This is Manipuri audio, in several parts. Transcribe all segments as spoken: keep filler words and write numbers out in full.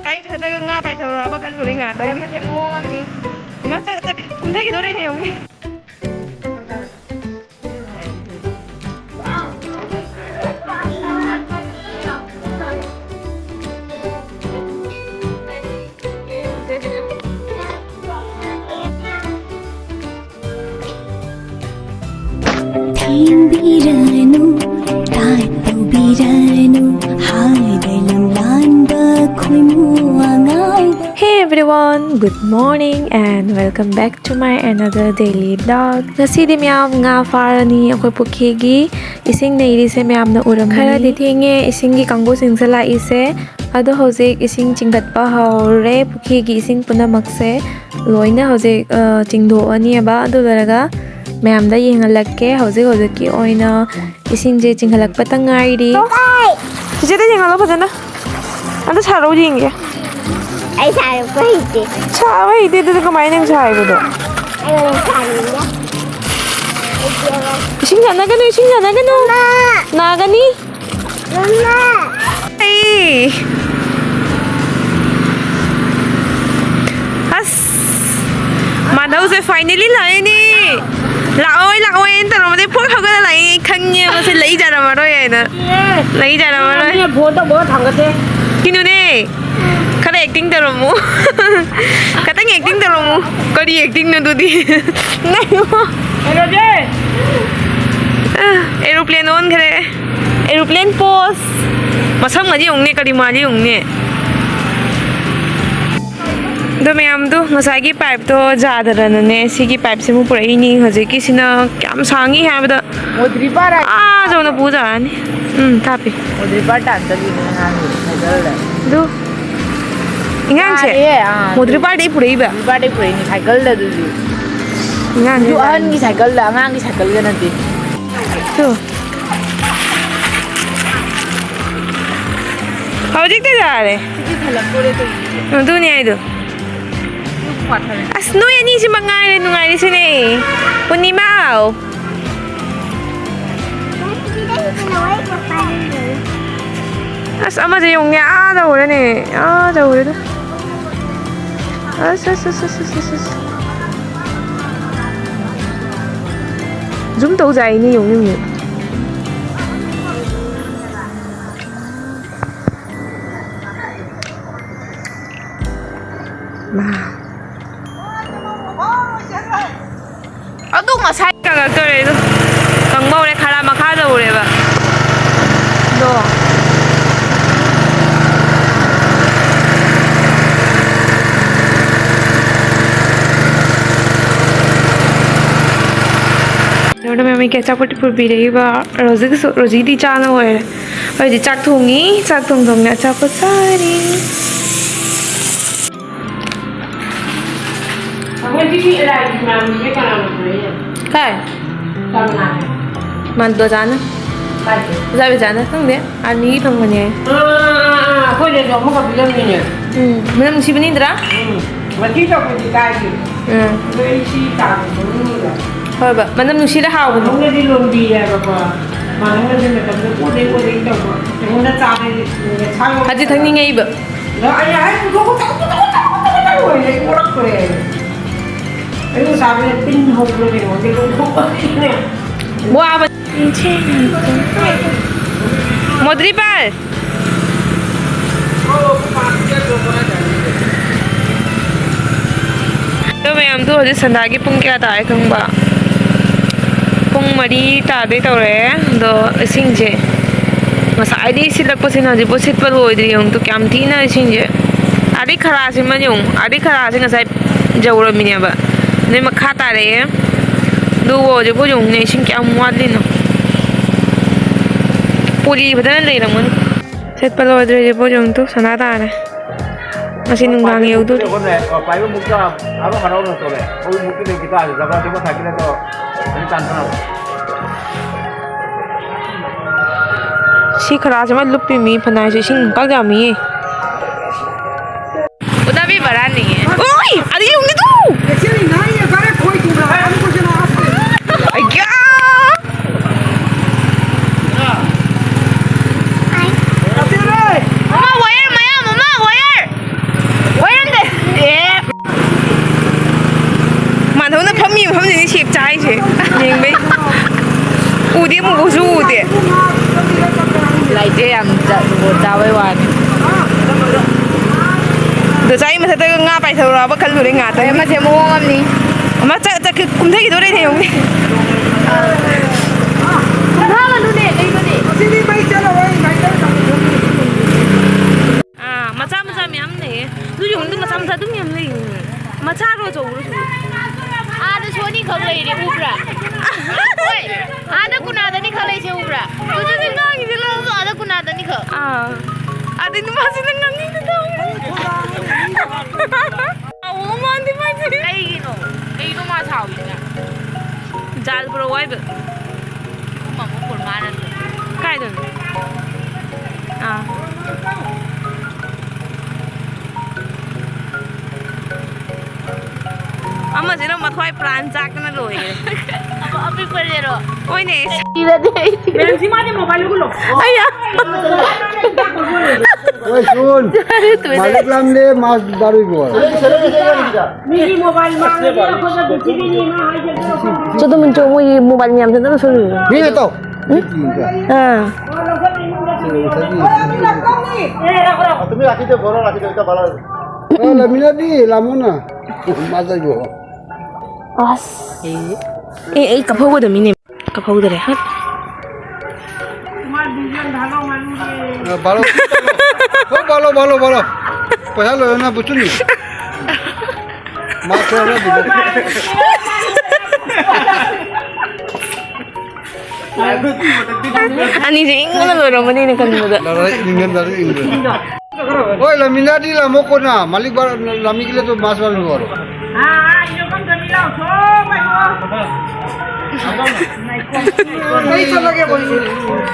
ꯑꯩ ꯈꯛꯇꯒ ꯉꯥ ꯇꯥꯏꯊꯧꯔꯛꯑꯕ ꯈꯜꯂꯨꯔꯦ ꯉꯥꯏꯍꯥꯛꯇꯪ꯫ ꯉꯥ ꯆꯠ-, ꯆꯠ-, ꯀꯨꯝꯊꯈꯤꯗꯣꯔꯦꯅꯦ ꯌꯦꯡꯉꯨꯅꯦ꯫ ꯊꯦꯝꯕꯤꯔꯅꯨ, ꯇꯥꯛꯄꯤꯔꯅꯨ, ꯍꯥꯏꯕ ꯂꯝꯂꯥꯟꯕ ꯈꯣꯏꯃꯨ ꯑꯉꯥꯎꯕ꯫ Hey everyone, good morning and welcome back to my another daily vlog. ꯉꯁꯤꯗꯤ ꯃꯌꯥꯝ ꯉꯥ ꯐꯥꯔꯅꯤ ꯑꯩꯈꯣꯏ ꯄꯨꯈ꯭ꯔꯤꯒꯤ꯫ ꯏꯁꯤꯡ ꯅꯩꯔꯤꯁꯦ ꯃꯌꯥꯝꯅ ꯎꯔꯝꯃꯅꯤ꯫ ꯈꯔꯗꯤ ꯊꯦꯡꯉꯦ ꯏꯁꯤꯡꯒꯤ ꯀꯥꯡꯕꯨꯁꯤꯡꯁꯦ ꯂꯥꯛꯏꯁꯦ꯫ ꯑꯗꯣ ꯍꯧꯖꯤꯛ ꯏꯁꯤꯡ ꯆꯤꯡꯈꯠꯄ ꯍꯧꯔꯦ꯫ ꯄꯨꯈ꯭ꯔꯤꯒꯤ ꯏꯁꯤꯡ ꯄꯨꯝꯅꯃꯛꯁꯦ ꯂꯣꯏꯅ ꯍꯧꯖꯤꯛ, ꯑ, ꯆꯤꯡꯊꯣꯛꯑꯅꯤꯕ꯫ ꯑꯗꯨ ꯂꯣꯏꯔꯒ ꯃꯌꯥꯝꯗ ꯌꯦꯡꯍꯜꯂꯛꯀꯦ꯫ ꯍꯧꯖꯤꯛ ꯍꯧꯖꯤꯛꯀꯤ ꯑꯣꯏꯅ ꯏꯁꯤꯡꯁꯦ ꯆꯤꯡꯈꯠꯂꯛꯄꯇ ꯉꯥꯏꯔꯤ꯫ ꯆꯤꯆꯦꯗ ꯌꯦꯡꯍꯜꯂꯣ ꯐꯖꯅ꯫ ꯑꯝꯇ ꯁꯥꯔꯛꯑꯣ ꯌꯦꯡꯒꯦ꯫ ꯑꯩ ꯁꯥꯔꯛꯄ ꯍꯩꯇꯦ꯫ ꯁꯥꯕ ꯍꯩꯇꯦ, ꯑꯗꯨꯗꯤ ꯀꯃꯥꯏꯅ ꯅꯪ ꯁꯥꯔꯤꯕꯗꯣ? ꯑꯩꯉꯣꯟꯗ ꯁꯥꯅꯤꯡꯉꯦ꯫ ꯏꯁꯤꯡ ꯆꯥꯟꯅꯒꯅꯨ, ꯏꯁꯤꯡ ꯆꯥꯟꯅꯒꯅꯨ꯫ ꯃꯥ! ꯅꯥꯒꯅꯤ꯫ ꯃꯃꯥ! ꯑꯩ꯫ ꯑꯁ! ꯃꯥꯙꯧꯁꯦ finally ꯂꯥꯛꯑꯦꯅꯦ꯫ ꯂꯥꯛꯑꯣꯏ, ꯂꯥꯛꯑꯣꯏꯅ ꯇꯧꯔꯝꯕꯗꯩ ꯐꯣꯛ ꯍꯧꯒꯠꯂ ꯂꯥꯛꯑꯦ꯫ ꯑꯩ ꯈꯪꯉꯦ ꯃꯁꯤ ꯂꯩꯖꯔꯝꯃꯔꯣꯏ ꯍꯥꯏꯅ꯫ ꯂꯩꯖꯔꯝꯃꯔꯣꯏ꯫ ꯃꯤꯅ phone ꯇꯧꯕꯒ ꯊꯥꯡꯒꯠꯇꯦ꯫ ꯀꯩꯅꯣꯅꯦ꯫ ꯈꯔ acting ꯇꯧꯔꯝꯃꯨ꯫ ꯈꯇꯪ acting ꯇꯧꯔꯝꯃꯨ꯫ ꯀꯔꯤ acting ꯅꯣ ꯑꯗꯨꯗꯤ? ꯅꯪ꯫ ꯀꯩꯗꯧꯒꯦ? ꯑ, aeroplane ꯑꯣꯟꯈ꯭ꯔꯦ꯫ Aeroplane pose꯫ ꯃꯁꯝꯒꯗꯤ ꯌꯦꯡꯉꯨꯅꯦ, ꯀꯔꯤ ꯃꯥꯜꯂꯤ ꯌꯦꯡꯉꯨꯅꯦ꯫ ꯑꯗꯣ ꯃꯌꯥꯝꯗꯣ ꯉꯁꯥꯏꯒꯤ pipe ꯇꯣ ꯌꯥꯗꯗꯅꯅꯦ, ꯁꯤꯒꯤ pipe ꯁꯤꯃꯨꯛ ꯄꯨꯔꯛꯏꯅꯤ꯫ ꯍꯧꯖꯤꯛꯀꯤꯁꯤꯅ ꯀꯌꯥꯝ ꯁꯥꯡꯉꯤ ꯍꯥꯏꯕꯗ ꯃꯣꯗ꯭ꯔꯤ ꯄꯥꯔ ꯑꯥ ꯌꯧꯅ ꯄꯨꯖꯔꯛꯑꯅꯤ꯫ ꯎꯝ, ꯊꯥꯞꯄꯤ꯫ ꯃꯣꯗ꯭ꯔꯤ ꯄꯥꯔ ꯇꯥꯟ ꯆꯠꯂꯤꯅꯦ ꯑꯉꯥꯡꯒꯤ cycle ꯗ꯫ ꯑꯗꯨ ꯑꯉꯥꯡꯁꯦ ꯌꯥꯔꯦ, ꯑꯥ, ꯃꯣꯗ꯭ꯔꯤ ꯄꯥꯔꯗꯒꯤ ꯄꯨꯔꯛꯏꯕ? ꯃꯣꯗ꯭ꯔꯤ ꯄꯥꯔꯗꯒꯤ ꯄꯨꯔꯛꯏꯅꯤ cycle ꯗ ꯑꯗꯨꯁꯨ꯫ ꯑꯉꯥꯡꯁꯦ ꯑꯗꯨ ꯑꯍꯟꯒꯤ cycle ꯗ, ꯑꯉꯥꯡꯒꯤ cycle ꯒ ꯅꯠꯇꯦ꯫ ꯇꯨ꯫ ꯍꯧꯖꯤꯛꯇ ꯌꯥꯔꯦ꯫ ꯁꯤꯗꯤ ꯊꯜꯂꯛꯇꯣꯔꯦ ꯇꯧꯔꯤꯁꯦ꯫ ꯑꯗꯨꯅꯦ ꯍꯥꯏꯗꯣ꯫ ꯄꯥꯊꯔꯦ꯫ ꯑꯁ, ꯅꯣꯏ ꯑꯅꯤꯁꯤ ꯃꯉꯥꯏꯔꯦ ꯅꯨꯡꯉꯥꯏꯔꯤꯁꯤꯅꯦ꯫ ꯄꯨꯔꯅꯤꯃꯥ꯫ ꯑꯁ, ꯑꯃꯁꯦ ꯌꯦꯡꯉꯨꯅꯦ, ꯑꯥ ꯌꯧꯔꯦꯅꯦ, ꯑꯥ ꯌꯧꯔꯦꯗ꯫ ꯑꯁ, ꯑꯁ, ꯑꯁ, ꯑꯁ, ꯑꯁ, ꯑꯁ, ꯑꯁ꯫ ꯖꯨꯝ ꯇꯧꯖꯥꯏꯅꯦ, ꯌꯦꯡꯉꯨ, ꯌꯦꯡꯉꯨ꯫ ꯃꯥ꯫ ꯑꯗꯨ ꯉꯁꯥꯏ ꯀꯪꯉꯛꯇꯣꯔꯦ ꯑꯗꯨ꯫ ꯀꯪꯕ ꯍꯧꯔꯦ, ꯈꯔ ꯃꯈꯥ ꯌꯧꯔꯦꯕ꯫ ꯑꯗꯣ꯫ ꯂꯣꯏꯅ ꯃꯌꯥꯝꯒꯤ ꯑꯆꯥꯄꯣꯠ ꯄꯨꯕꯤꯔꯛꯏꯕ ꯔꯣꯖꯤꯒꯤꯁꯨ, ꯔꯣꯖꯤꯗꯤ ꯆꯥꯅ ꯑꯣꯏꯔꯦ꯫ ꯑꯩꯗꯤ ꯆꯥꯛ ꯊꯣꯡꯉꯤ, ꯆꯥꯛ ꯊꯣꯡ ꯊꯣꯡꯅ ꯑꯆꯥꯄꯣꯠ ꯆꯥꯔꯤ꯫ ꯑꯩꯈꯣꯏꯒꯤ ꯂꯥꯏꯒꯤ ꯃꯔꯝꯁꯦ ꯀꯅꯥꯅ ꯈꯪꯅꯩꯅꯣ? ꯀꯥꯏ? ꯀꯪꯂꯥꯁꯦ꯫ ꯃꯟꯗꯣꯖꯥꯅ꯫ ꯀꯥꯏꯗ? ꯑꯣꯖꯥ ꯕꯤꯖꯥꯅ ꯈꯪꯗꯦ꯫ ꯑꯅꯤ ꯐꯪꯕꯅꯦ꯫ ꯑꯥ, ꯑꯥ, ꯑꯥ, ꯑꯥ, ꯑꯩꯈꯣꯏꯗꯁꯨ ꯑꯃꯈꯛ ꯄꯤꯔꯝꯃꯤꯅꯦ꯫ ꯎꯝ, ꯃꯅꯝ ꯅꯨꯡꯁꯤꯕꯅꯤꯗ꯭ꯔꯥ? ꯎꯝ, ꯃꯁꯤ ꯇꯧꯕꯗꯤ ꯀꯥꯏꯗꯦ꯫ ꯎꯝ꯫ ꯑꯗꯣ ꯑꯩ ꯁꯤ ꯇꯥꯕꯗꯤ ꯈꯪꯅꯤꯡꯉꯤꯕ꯫ ꯍꯣꯏꯕ, ꯃꯅꯝ ꯅꯨꯡꯁꯤꯔ ꯍꯥꯎꯕꯅꯦ꯫ ꯃꯅꯨꯡꯗꯗꯤ ꯂꯣꯟꯕꯤ ꯍꯥꯏꯕꯀꯣ꯫ ꯃꯅꯨꯡꯗꯗꯤ ꯃꯇꯝꯗ ꯑꯣꯗꯩ ꯑꯣꯗꯩ ꯇꯧꯕ꯫ ꯑꯩꯉꯣꯟꯗ ꯆꯥꯕꯗꯤ ꯁꯥ ꯍꯧꯖꯤꯛ ꯊꯛꯅꯤꯡꯉꯛꯏꯕ꯫ ꯑꯗꯣ ꯑꯩ ꯍꯥꯏ ꯄꯨꯊꯣꯛ, ꯄꯨꯊꯣꯛ, ꯄꯨꯊꯣꯛ, ꯄꯨꯊꯣꯛ, ꯄꯨꯊꯣꯛ, ꯂꯣꯏꯔꯦ, ꯑꯩ ꯑꯣꯔꯛꯇꯣꯔꯦ꯫ ꯑꯩ ꯆꯥꯕꯗꯤ ꯇꯤꯟ ꯍꯧꯕ꯭ꯔꯥ ꯀꯩꯅꯣ ꯈꯪꯗꯦ, ꯂꯣꯏ ꯊꯣꯛꯄꯅꯤꯅꯦ꯫ ꯋꯥꯕ꯫ ꯃꯣꯗ꯭ꯔꯤꯄꯥꯜ꯫ ꯑꯗꯣ ꯃꯌꯥꯝꯗꯣ ꯍꯧꯖꯤꯛ ꯁꯟꯗꯥꯒꯤ ꯄꯨꯡ ꯀꯌꯥ ꯇꯥꯔꯦ ꯈꯪꯕ? ꯄꯨꯡ ꯃꯔꯤ ꯇꯥꯗꯣꯏ ꯇꯧꯔꯦ꯫ ꯑꯗꯣ ꯏꯁꯤꯡꯁꯦ ꯉꯁꯥꯏꯗꯤ ꯁꯤꯠꯂꯛꯄꯁꯤꯅ ꯍꯧꯖꯤꯛꯐꯥꯎ ꯁꯤꯠꯄ ꯂꯣꯏꯗ꯭ꯔꯤ꯫ ꯌꯦꯡꯉꯨ ꯇꯨ ꯀꯌꯥꯝ ꯊꯤꯅ ꯏꯁꯤꯡꯁꯦ꯫ ꯑꯥꯗꯩ ꯈꯔꯥꯁꯤꯃ ꯌꯦꯡꯉꯨ꯫ ꯑꯥꯗꯩ ꯈꯔꯥꯁꯦ ꯉꯁꯥꯏ ꯌꯧꯔꯝꯃꯤꯅꯦꯕ꯫ ꯑꯗꯩ ꯃꯈꯥ ꯇꯥꯔꯛꯑꯦ꯫ ꯑꯗꯨ ꯍꯧꯖꯤꯛꯐꯥꯎ ꯌꯦꯡꯉꯨꯅꯦ, ꯏꯁꯤꯡ ꯀꯌꯥꯝ ꯋꯥꯠꯂꯤꯅꯣ꯫ ꯄꯣꯂꯤ ꯐꯖꯅ ꯂꯩꯔꯝꯒꯅꯤ꯫ ꯁꯦꯠꯄ ꯂꯣꯏꯗ꯭ꯔꯦ ꯍꯧꯖꯤꯛꯐꯥꯎ ꯌꯦꯡꯉꯨ ꯇꯨ, ꯁꯅꯥ ꯇꯥꯔꯦ꯫ ꯉꯁꯤ ꯅꯨꯡꯗꯥꯡ ꯌꯧꯗꯣꯔꯤ꯫ ꯄꯥꯏꯕ ꯃꯨꯛꯇ ꯍꯔꯥꯎ ꯍꯔꯥꯎꯅ ꯇꯧꯔꯦ꯫ ꯍꯧꯖꯤꯛ ꯃꯨꯛꯇꯤ ꯂꯩꯈꯤꯗ ꯖꯒꯥ ꯖꯒꯥ ꯊꯥꯀꯤꯅ ꯇꯧ꯫ ꯑꯗꯨ ꯇꯥꯟꯊꯅꯕ꯫ ꯁꯤ ꯈꯔꯥꯁꯦ ꯃꯥ ꯂꯨꯞꯄꯤ ꯃꯤ ꯐꯅ ꯍꯥꯏꯁꯦ ꯏꯁꯤꯡ ꯄꯪ ꯌꯥꯝꯃꯤꯌꯦ꯫ ꯎꯗꯥꯕꯤ ꯕꯔꯥꯅꯤ꯫ ꯑꯣꯏ! ꯑꯗꯤ ꯌꯨꯝꯒꯤ ꯇꯨ! ꯑꯩꯌꯥ! ꯎꯗꯦ꯫ ꯂꯩꯇꯦ, ꯌꯥꯝ ꯆ-, ꯆꯥꯕꯩ ꯋꯥꯅꯤ꯫ ꯑꯗꯣ ꯆꯥꯛ ꯃꯊꯛꯇꯒ ꯉꯥ ꯄꯥꯏꯊꯧꯔꯛꯑꯕ ꯈꯜꯂꯨꯔꯦ ꯉꯥꯛꯇꯪ꯫ ꯑꯃꯁꯦ ꯃꯑꯣꯡ ꯑꯃꯅꯤ꯫ ꯑꯃ ꯆ-, ꯆ-, ꯀꯨꯝꯊꯈꯤꯗꯣꯔꯦꯅꯦ ꯌꯦꯡꯉꯨꯅꯦ꯫ ꯀꯨꯝꯊꯒꯅꯨꯅꯦ, ꯀꯩꯅꯣꯅꯦ? ꯑꯥ, ꯃꯆꯥ ꯃꯆꯥ ꯃꯌꯥꯝ ꯂꯩꯌꯦ꯫ ꯑꯗꯨ ꯌꯦꯡꯉꯨ, ꯑꯗꯨ ꯃꯆꯥ ꯃꯆꯥ ꯑꯗꯨꯝ ꯌꯥꯝ ꯂꯩꯌꯦ꯫ ꯃꯆꯥꯔꯣ ꯑꯆꯧꯕꯔꯣ ꯁꯤꯕꯨ? ꯑꯥꯗꯁꯨ ꯑꯅꯤꯈꯛ ꯂꯩꯔꯦ, ꯎꯕ꯭ꯔꯥ? ꯍꯣꯏ, ꯑꯥꯗ ꯀꯨꯅꯥꯗ ꯑꯅꯤꯈꯛ ꯂꯩꯁꯦ ꯎꯕ꯭ꯔꯥ? ꯑꯗꯨꯗꯤ ꯉꯥꯡꯉꯤꯁꯦ ꯂꯧꯔꯣ, ꯑꯥꯗ ꯀꯨꯅꯥꯗ ꯑꯅꯤꯈꯛ꯫ ꯑꯥ꯫ ꯑꯗꯩ ꯅꯨꯄꯥꯁꯤꯅ ꯉꯥꯡꯉꯤꯗꯨ ꯇꯧꯋꯦ꯫ ꯑꯧ, ꯃꯥꯟꯗꯤ ꯃꯥꯟꯗꯦ꯫ ꯀꯩꯒꯤꯅꯣ? ꯀꯩꯅꯣ ꯃꯥ ꯁꯥꯎꯔꯤꯁꯤꯅ? ꯖꯥꯜ ꯄꯨꯔꯛꯑꯣ ꯍꯥꯏꯕ꯫ ꯄꯨꯡ ꯑꯃ ꯄꯨꯔ ꯃꯥꯅ ꯀꯥꯏꯗꯅꯣ? ꯑꯥ꯫ ꯑꯃꯁꯤꯅ ꯃꯊ꯭ꯋꯥꯏ ꯄ꯭ꯔꯥꯟ ꯆꯥꯛꯇꯅ ꯂꯣꯏꯔꯦ꯫ ꯑꯄꯤꯛꯄꯁꯦꯔꯣ? ꯍꯣꯏꯅꯦ꯫ ꯁꯤꯔꯗꯤ ꯑꯩ ꯁꯤꯔꯦ꯫ ꯃꯦꯝꯁꯤ ꯃꯥꯗꯤ ꯃꯣꯕꯥꯏꯜ ꯂꯧꯕ ꯂꯣ꯫ ꯑꯩꯌꯥ꯫ ꯍꯣꯏ, ꯁꯨꯟ꯫ ꯌꯥꯔꯦ, ꯇꯨꯃꯤꯟ ꯂꯩ꯫ ꯃꯥꯂꯤꯛ ꯂꯥꯝꯂꯦ, ꯃꯥꯁ ꯕꯥꯔꯣꯏꯕꯣ꯫ ꯃꯤꯒꯤ ꯃꯣꯕꯥꯏꯜ ꯃꯥꯡꯉꯦ, ꯑꯩꯈꯣꯏꯗ ꯄ꯭ꯔꯤꯊꯤꯕꯤꯅꯤ ꯃꯥ ꯍꯥꯏꯖꯕꯗꯣ꯫ ꯆꯠꯇꯣ ꯃꯤꯟꯆꯣ, ꯃꯣꯏꯒꯤ ꯃꯣꯕꯥꯏꯜ ꯃꯌꯥꯝꯁꯦ ꯅꯪꯅ ꯁꯣꯏꯔꯤꯅꯦ꯫ ꯃꯤ ꯅꯠꯇꯧ꯫ ꯑꯥ꯫ ꯑ, ꯂꯩꯃꯤꯟꯅꯗꯤ ꯂꯥꯝꯃꯣꯅ꯫ ꯃꯥ ꯆꯠꯈ꯭ꯔꯣ꯫ ꯑꯁ꯫ ꯑꯦ, ꯑꯩ ꯀꯞꯍꯧꯒꯗꯕ ꯃꯤꯅꯦ꯫ ꯀꯞꯍꯧꯗꯔꯦ꯫ ꯍꯠ꯫ ꯑ, ꯕꯥꯔꯣ꯫ ꯍꯣꯏ, ꯕꯥꯔꯣ, ꯕꯥꯔꯣ, ꯕꯥꯔꯣ꯫ ꯄꯩꯁꯥ ꯂꯣꯏꯔꯅ ꯕꯨꯆꯨꯅꯤ꯫ ꯃꯥ ꯈꯔ ꯂꯣꯏꯔꯦ꯫ ꯑꯅꯤꯁꯦ ꯏꯪꯕꯅ ꯂꯣꯏꯔꯝꯃꯅꯤꯅ ꯈꯟꯕꯗ꯫ ꯂꯣꯏꯔꯦ, ꯏꯪꯉꯦ, ꯂꯣꯏꯔꯦ, ꯏꯪꯉꯦ꯫ ꯍꯣꯏ, ꯂꯥꯃꯤꯅꯥꯗꯤ ꯂꯥꯝꯃꯣ ꯀꯣꯟꯅ꯫ ꯃꯥꯂꯤꯛ ꯕꯥ-, ꯂꯥꯃꯤꯒꯤ ꯂꯩꯇꯣ ꯃꯥꯁ ꯕꯥꯔ ꯂꯣꯏꯔꯣ꯫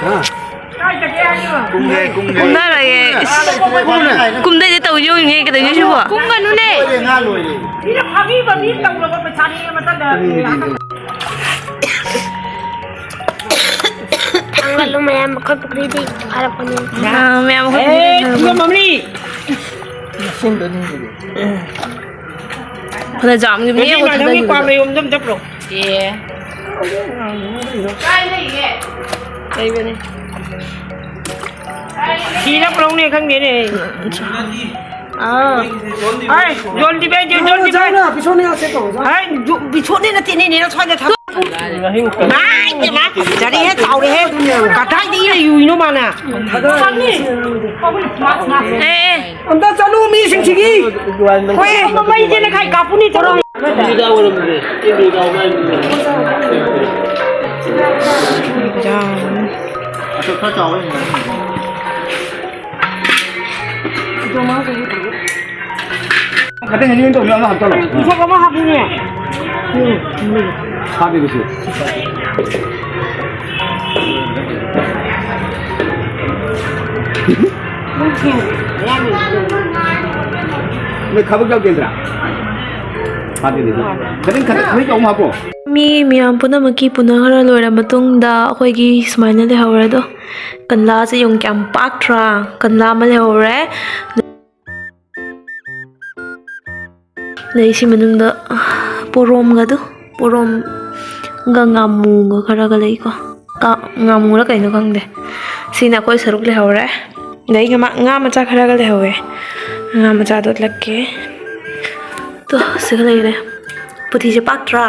ꯍꯥ? ꯀꯨꯝꯗꯔꯒꯦ꯫ ꯏꯁ, ꯀꯨꯝꯗꯩꯗꯤ ꯇꯧ ꯌꯦꯡꯉꯦ, ꯀꯩꯗꯧꯅꯤ ꯁꯤꯕꯣ? ꯀꯨꯝꯒꯅꯨꯅꯦ꯫ ꯂꯣꯏꯔꯦ, ꯉꯥ ꯂꯣꯏꯔꯦ꯫ ꯃꯤꯅ ꯐꯥꯕꯤꯕ ꯃꯤ ꯇꯧꯔꯕ ꯄꯩꯁꯥꯅꯤ ꯃꯊꯪꯗ꯫ ꯊꯥꯡꯒꯠꯂꯨ ꯃꯌꯥꯝ, ꯑꯩꯈꯣꯏ ꯄꯨꯈ꯭ꯔꯤꯗꯤ ꯐꯥꯔꯛꯄꯅꯤ꯫ ꯑꯥ, ꯃꯌꯥꯝ ꯑꯩꯈꯣꯏ ꯑꯦ, ꯄꯨꯈ꯭ꯔꯤꯗꯤ ꯐꯥꯔꯛꯄꯅꯤ꯫ ꯏꯃꯝ ꯃꯝꯅꯤ꯫ ꯐꯅ ꯖꯥꯝꯒꯤ ꯃꯤ ꯒꯥꯔꯤ ꯑꯃ ꯃꯥꯟꯅꯕꯒꯤ ꯊꯥꯗꯈꯤꯕꯗꯣ꯫ ꯀ꯭ꯋꯥꯛ ꯂꯩꯔꯣꯝꯗ ꯑꯝ ꯆꯠꯈ꯭ꯔꯣ꯫ ꯑꯦ꯫ ꯂꯩꯕꯅꯤ꯫ ꯁꯤꯅ ꯄꯨꯔꯛꯅꯦ ꯈꯪꯗꯦꯅꯦ꯫ ꯑꯥ꯫ ꯍꯣꯏ, ꯌꯣꯟꯗꯤꯕꯦ, ꯌꯣꯟꯗꯤꯕꯦ꯫ ꯆꯥꯎꯅ, ꯄꯤꯁꯣꯟꯅꯤ ꯍꯥꯏꯁꯦ ꯇꯧ, ꯆꯥꯎꯅ꯫ ꯍꯥꯏ, ꯌꯨ-, ꯄꯤꯁꯣꯟꯅꯤ ꯅꯠꯇꯦꯅꯦ, ꯅꯦꯅ ꯁ꯭ꯋꯥꯏꯗ ꯊꯝ-, ꯏꯃꯥ, ꯏꯃꯥ, ꯐꯖꯔꯦꯍꯦ, ꯆꯥꯎꯔꯦꯍꯦ꯫ ꯀꯗꯥꯏꯗꯒꯤ ꯂꯩꯔꯨꯏꯅꯣ ꯃꯥꯅ? ꯑꯦ, ꯑꯦ꯫ ꯑꯝꯇ ꯆꯠꯂꯨ, ꯃꯤꯁꯤꯡꯁꯤꯒꯤ꯫ ꯍꯣꯏ, ꯃꯃꯩꯁꯦ ꯂꯩꯈꯥꯏ ꯀꯥꯞꯄꯨꯅꯤ, ꯆꯠꯂꯣ꯫ ꯎꯁꯣꯞ ꯑꯃ ꯍꯥꯞꯄꯤꯅꯦ꯫ ꯍꯥꯞꯄꯤꯕꯁꯤ꯫ ꯅꯣꯏ ꯈꯥꯕꯩ ꯌꯥꯎꯗꯦꯗ꯭ꯔꯥ? ꯍꯥꯞꯄꯤꯕꯁꯤ꯫ ꯈꯤꯇꯪ, ꯈꯤꯇꯪ, ꯈꯤꯇꯪ ꯆꯥꯎꯅ ꯍꯥꯞꯄꯣ꯫ ꯃꯤ ꯃꯌꯥꯝ ꯄꯨꯝꯅꯃꯛꯀꯤ ꯄꯨꯅꯈ꯭ꯔ ꯂꯣꯏꯔ ꯃꯇꯨꯡꯗ ꯑꯩꯈꯣꯏꯒꯤ ꯁꯨꯃꯥꯏꯅ ꯂꯩꯍꯧꯔꯦ ꯑꯗꯣ꯫ ꯀꯟꯂꯥꯁꯦ ꯌꯦꯡꯉꯨ ꯀꯌꯥꯝ ꯄꯥꯛꯇ꯭ꯔꯥ? ꯀꯟꯂꯥ ꯑꯃ ꯂꯩꯍꯧꯔꯦ꯫ ꯑꯗꯩ ꯁꯤ ꯃꯅꯨꯡꯗ ꯄꯣꯔꯣꯝꯒꯗꯣ, ꯄꯣꯔꯣꯝꯒ ꯉꯥꯃꯨꯒ ꯈꯔꯒ ꯂꯩꯀꯣ꯫ ꯀ-, ꯉꯥꯃꯨꯔ ꯀꯩꯅꯣ ꯈꯪꯗꯦ꯫ ꯁꯤꯅ ꯑꯩꯈꯣꯏ ꯁꯔꯨꯛ ꯂꯩꯍꯧꯔꯦ꯫ ꯑꯗꯩ ꯉꯥ ꯃ-, ꯉꯥ ꯃꯆꯥ ꯈꯔꯒ ꯂꯩꯍꯧꯋꯦ꯫ ꯉꯥ ꯃꯆꯥꯗꯣ ꯎꯠꯂꯛꯀꯦ꯫ ꯇꯣ, ꯁꯤꯒ ꯂꯩꯔꯦ꯫ ꯄꯨꯊꯤꯁꯦ ꯄꯥꯛꯇ꯭ꯔꯥ?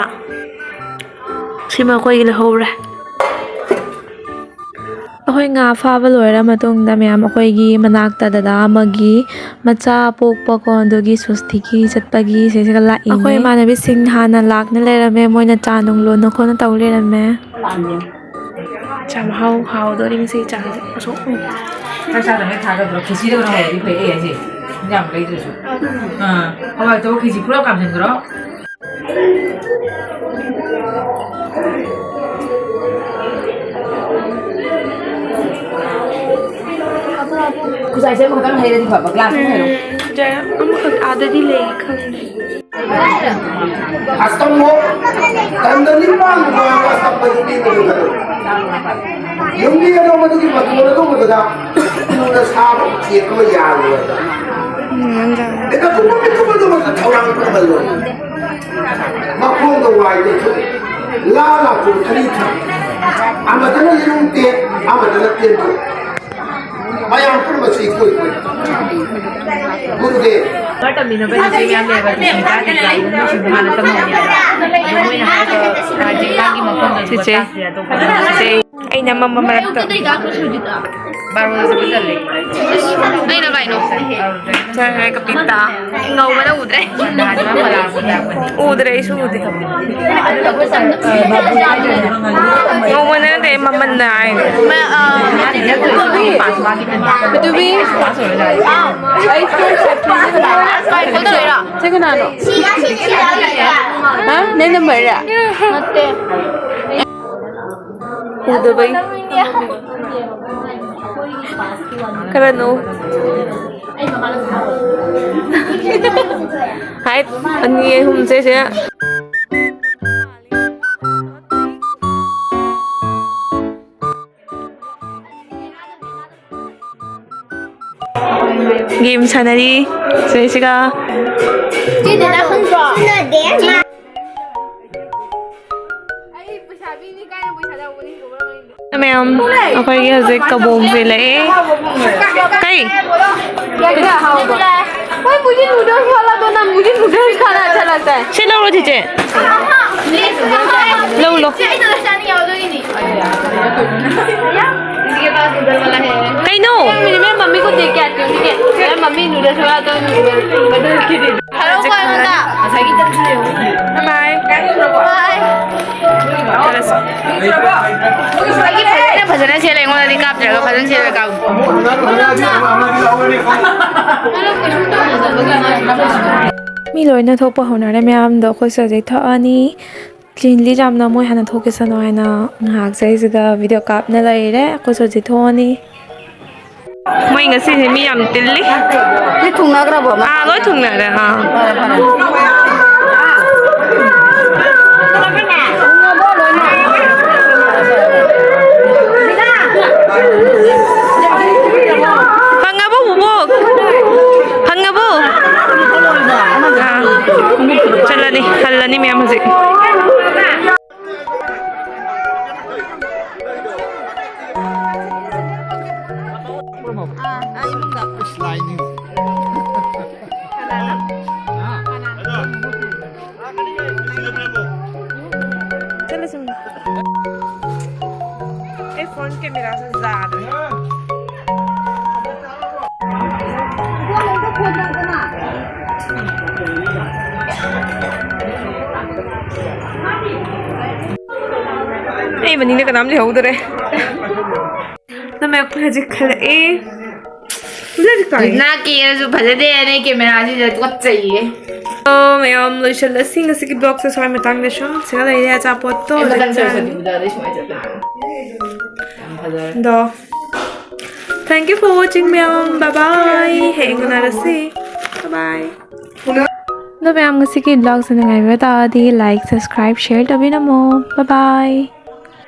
ꯁꯤꯃ ꯑꯩꯈꯣꯏꯒꯤ ꯂꯩꯍꯧꯔꯦ꯫ ꯑꯩꯈꯣꯏ ꯉꯥ ꯐꯥꯕ ꯂꯣꯏꯔ ꯃꯇꯨꯡꯗ ꯃꯌꯥꯝ ꯑꯩꯈꯣꯏꯒꯤ ꯃꯅꯥꯛꯇ ꯗꯗꯥ ꯑꯃꯒꯤ ꯃꯆꯥ ꯄꯣꯛꯄꯀꯣ, ꯑꯗꯨꯒꯤ ꯁ꯭ꯋꯁꯇꯤꯒꯤ ꯆꯠꯄꯒꯤ ꯁꯤꯁꯤꯒ ꯂꯥꯛꯏꯅꯦ꯫ ꯑꯩꯈꯣꯏ ꯏꯃꯥꯟꯅꯕꯤꯁꯤꯡ ꯍꯥꯟꯅ ꯂꯥꯛꯅ ꯂꯩꯔꯝꯃꯦ, ꯃꯣꯏꯅ ꯆꯥ ꯅꯨꯡ ꯂꯣꯟꯅ ꯈꯣꯠꯅ ꯇꯧ ꯂꯩꯔꯝꯃꯦ꯫ ꯆꯥ ꯃꯍꯥꯎ ꯍꯥꯎꯗꯣꯔꯤ ꯉꯁꯤ ꯆꯥꯁꯦ꯫ ꯑꯁꯣꯛ꯫ ꯆꯥꯛ ꯆꯥꯗ꯭ꯔꯤꯉꯩ ꯊꯥꯒꯗ꯭ꯔꯣ? ꯈꯦꯆꯤꯗ ꯑꯣꯏꯅ ꯍꯧꯔꯗꯤ ꯐꯩ, ꯑꯩ ꯍꯥꯏꯁꯦ꯫ ꯏꯟꯖꯥꯡ ꯂꯩꯗ꯭ꯔꯁꯨ꯫ ꯑꯥ, ꯍꯋꯥꯏ ꯇꯧꯔ ꯈꯦꯆꯤ ꯄꯨꯂꯞ ꯀꯥꯝꯁꯤꯟꯈ꯭ꯔꯣ꯫ ꯈꯨꯖꯥꯏꯁꯦ ꯑꯃꯈꯛꯇꯪ ꯍꯩꯔꯗꯤ ꯐꯕ, ꯒ꯭ꯂꯥꯁ ꯑꯃ ꯍꯩꯔꯣ꯫ ꯎꯝ, ꯖꯥ-, ꯑꯃꯈꯛ ꯑꯥꯗꯗꯤ ꯂꯩ, ꯈꯪꯗꯦ꯫ ꯑꯁꯇꯝꯕꯣ, ꯇꯟꯗ ꯅꯤꯄꯥꯟ ꯋꯥꯡꯕ ꯑꯁꯇꯝꯕꯗꯨ ꯄꯤꯕꯗꯨ ꯈꯜꯂꯨ꯫ ꯌꯨꯝꯕꯤ ꯑꯗꯣ ꯃꯗꯨꯒꯤ ꯃꯇꯣꯟ ꯑꯗꯨꯝꯕꯗꯨꯗ ꯎꯅ ꯁꯥꯕ ꯎꯆꯦꯛ ꯑꯃ ꯌꯥꯜꯂꯨ ꯍꯥꯏꯕ꯫ ꯎꯝ, ꯃꯤꯀꯞ ꯊꯣꯛꯄ, ꯃꯤꯀꯞ ꯑꯗꯨꯃꯛꯇ ꯊꯧꯔꯥꯡ ꯐꯍꯜꯂꯨ꯫ ꯃꯈꯣꯡꯗ ꯋꯥꯏ ꯇꯩꯊꯣꯛꯎ꯫ ꯂꯥ ꯂꯥꯇꯣꯟ ꯑꯅꯤ ꯊꯝ꯫ ꯑꯃꯗꯅ ꯂꯤꯂꯣꯡ ꯇꯦꯟ, ꯑꯃꯗꯅ ꯇꯦꯟꯗꯣ꯫ ꯃꯌꯥꯝ ꯄꯨꯝꯅꯃꯛꯁꯨ ꯏꯀꯣꯏ ꯀꯣꯏ꯫ ꯒꯨꯔꯨꯗꯦꯕ꯫ ꯈꯔ ꯇꯝꯃꯤꯟꯅꯕ ꯏꯆꯦ ꯃꯌꯥꯝ ꯂꯩꯌꯦꯕ, ꯇꯨꯏꯁꯟ ꯀꯥꯗ꯭ꯔꯤꯕ, ꯃꯣꯏꯁꯤꯡꯗꯣ ꯍꯥꯟꯅ ꯇꯝꯍꯧꯔꯦ ꯍꯥꯏꯕ꯫ ꯑꯗꯣ ꯃꯣꯏꯅ ꯍꯥꯏꯕ ꯍꯧꯖꯤꯛ ꯃꯥꯒꯤ ꯃꯐꯝꯗ ꯆꯤꯆꯦ꯫ ꯑꯩꯅ ꯑꯃꯝꯕ ꯃꯔꯛꯇ꯫ ꯕꯥꯔꯣꯗ ꯆꯠꯄ ꯇꯜꯂꯦ꯫ ꯑꯩꯅ ꯀꯩꯅꯣ? ꯆꯠꯈ꯭ꯔꯦ ꯀꯄꯤꯇꯥ꯫ ꯉꯧꯕꯗ ꯎꯗ꯭ꯔꯦ꯫ ꯎꯗ꯭ꯔꯦ, ꯑꯩꯁꯨ ꯎꯗꯦ꯫ ꯉꯧꯕ ꯅꯠꯇꯦ, ꯃꯃꯟꯅ ꯍꯥꯏꯅꯦ꯫ ꯃ-, ꯑ, ꯄ꯭ꯔꯤꯊꯤꯕꯤ, ꯑꯩ ꯐꯣꯟ ꯁꯦꯠꯇ꯭ꯔꯤꯁꯦ ꯀꯅꯥꯅꯣ? ꯀꯣꯜ ꯇꯧꯔꯛꯏꯔꯣ? ꯁꯤ ꯀꯅꯥꯅꯣ? ꯍꯥ? ꯅꯪ ꯅꯝꯕꯔꯔ? ꯅꯠꯇꯦ꯫ ꯎꯗꯕꯩ꯫ ꯈꯔ ꯅꯣꯛꯎ꯫ ꯍꯥꯏꯠ ꯑꯅꯤ ꯑꯍꯨꯝꯁꯦ ꯁꯤꯗ꯫ ꯒꯦꯝ ꯁꯥꯟꯅꯔꯤ ꯁꯤꯗꯩꯁꯤꯒ꯫ ꯃꯌꯥꯝ, ꯑꯩꯈꯣꯏꯒꯤ ꯍꯧꯖꯤꯛ ꯀꯕꯣꯛ ꯆꯦꯜꯂꯛꯑꯦ꯫ ꯀꯩ? ꯍꯣꯏ, मुझे नूडल्स वाला दो ना, मुझे नूडल्स खाना अच्छा लगता है। ꯁꯤ ꯂꯧꯔꯣ, ꯆꯤꯆꯦ꯫ ꯂꯧ, ꯂꯧ꯫ ꯀꯩꯅꯣ? मैं मम्मी को देख के आती हूँ, ठीक है? मैं मम्मी नूडल्स वाला दो, नूडल्स की दे। ꯍꯜꯂꯣ, ꯀꯣ, ꯑꯩꯉꯣꯟꯗ꯫ ꯉꯁꯥꯏꯒꯤ ꯇꯟꯁꯨ ꯂꯩꯍꯧꯕꯅꯦ꯫ ꯕꯥꯏ꯫ ꯕꯥꯏ꯫ ꯆꯠꯂꯁꯤ꯫ ꯑꯩꯒꯤ ꯐꯖꯅ, ꯐꯖꯅ ꯁꯦꯠꯂꯦ, ꯑꯩꯉꯣꯟꯗꯗꯤ ꯀꯥꯞꯇ꯭ꯔꯒ ꯐꯖꯅ ꯁꯦꯠꯂꯒ ꯀꯥꯞꯄꯨ꯫ ꯃꯤ ꯂꯣꯏꯅ ꯊꯣꯛꯄ ꯍꯧꯅꯔꯦ ꯃꯌꯥꯝꯗꯣ꯫ ꯑꯩꯈꯣꯏꯁꯨ ꯍꯧꯖꯤꯛ ꯊꯣꯛꯑꯅꯤ꯫ ꯆꯤꯟꯂꯤ ꯌꯥꯝꯅ, ꯃꯣꯏ ꯍꯥꯟꯅ ꯊꯣꯛꯈꯤꯁꯅꯨ ꯍꯥꯏꯅ ꯉꯥꯏꯍꯥꯛ ꯆꯩꯁꯤꯗ ꯚꯤꯗꯤꯑꯣ ꯀꯥꯞꯅ ꯂꯩꯔꯦ꯫ ꯑꯩꯈꯣꯏꯁꯨ ꯍꯧꯖꯤꯛ ꯊꯣꯛꯑꯅꯤ꯫ ꯃꯣꯏ ꯉꯁꯤꯁꯦ ꯃꯤ ꯌꯥꯝ ꯇꯤꯜꯂꯤ꯫ ꯂꯣꯏ ꯊꯨꯡꯅꯈ꯭ꯔꯕꯣ? ꯑꯥ, ꯂꯣꯏ ꯊꯨꯡꯅꯔꯦ꯫ ꯑꯥ꯫ ꯐꯔꯦ, ꯐꯔꯦ꯫ ꯐꯪꯉꯕꯣ, ꯕꯨꯕꯣꯛ? ꯐꯪꯉꯕꯣ? ꯑꯥ꯫ ꯆꯠꯂꯅꯤ, ꯍꯜꯂꯅꯤ ꯃꯌꯥꯝ ꯍꯧꯖꯤꯛ꯫ ꯑꯥ, ꯑꯥ, ꯏꯃꯨꯡꯗ꯫ ꯑꯁ, ꯂꯥꯏꯅꯤ꯫ ꯀꯅꯥꯅ? ꯍꯥ? ꯀꯅꯥꯅ? ꯆꯠꯂꯁꯤ꯫ ꯑꯩ ꯐꯣꯟ ꯀꯦꯃꯦꯔꯥꯁꯦ ꯌꯥꯗ꯭ꯔꯦ꯫ ꯑꯩ ꯃꯅꯤꯡꯗ ꯀꯅꯥꯝ ꯂꯩꯍꯧꯗꯔꯦ꯫ ꯅꯃꯥꯏ ꯍꯧꯖꯤꯛ ꯈꯜꯂꯛꯑꯦ꯫ ꯂꯥꯏꯔꯤꯛ ꯄꯥꯏ꯫ ꯅꯥ ꯀꯦꯔꯁꯨ ꯐꯖꯗꯦ, ꯅꯪ ꯀꯦꯃꯦꯔꯥꯁꯤꯗ ꯇꯨꯀꯠꯆꯩꯌꯦ꯫ ꯑꯣ, ꯃꯌꯥꯝ ꯂꯣꯏꯁꯤꯜꯂꯁꯤ ꯉꯁꯤꯒꯤ vlogꯁꯦ ꯁ꯭ꯋꯥꯏ ꯃꯇꯥꯡꯗ ꯁꯨꯝ꯫ ꯁꯤꯒ ꯂꯩꯔꯦ ꯑꯆꯥꯄꯣꯠꯇꯣ꯫ ꯑꯦ, ꯃꯊꯪ ꯍꯧꯖꯤꯛ ꯆꯥꯔꯅꯤ꯫ ꯆꯠꯂꯗꯤ ꯎꯗꯥꯗꯩ ꯁꯨꯃꯥꯏꯅ ꯆꯠꯂꯦ꯫ ꯌꯥꯝ ꯐꯖꯔꯦ꯫ ꯑꯗꯣ, thank you for watching ꯃꯌꯥꯝ꯫ Bye bye꯫ ꯍꯌꯦꯡ ꯎꯅꯔꯁꯤ꯫ Bye bye꯫ ꯑꯗꯣ ꯃꯌꯥꯝ ꯉꯁꯤꯒꯤ vlogꯁꯦ ꯅꯨꯡꯉꯥꯏꯕꯤꯕ ꯇꯥꯔꯗꯤ like, subscribe, share ꯇꯧꯕꯤꯔꯝꯃꯣ꯫ Bye bye꯫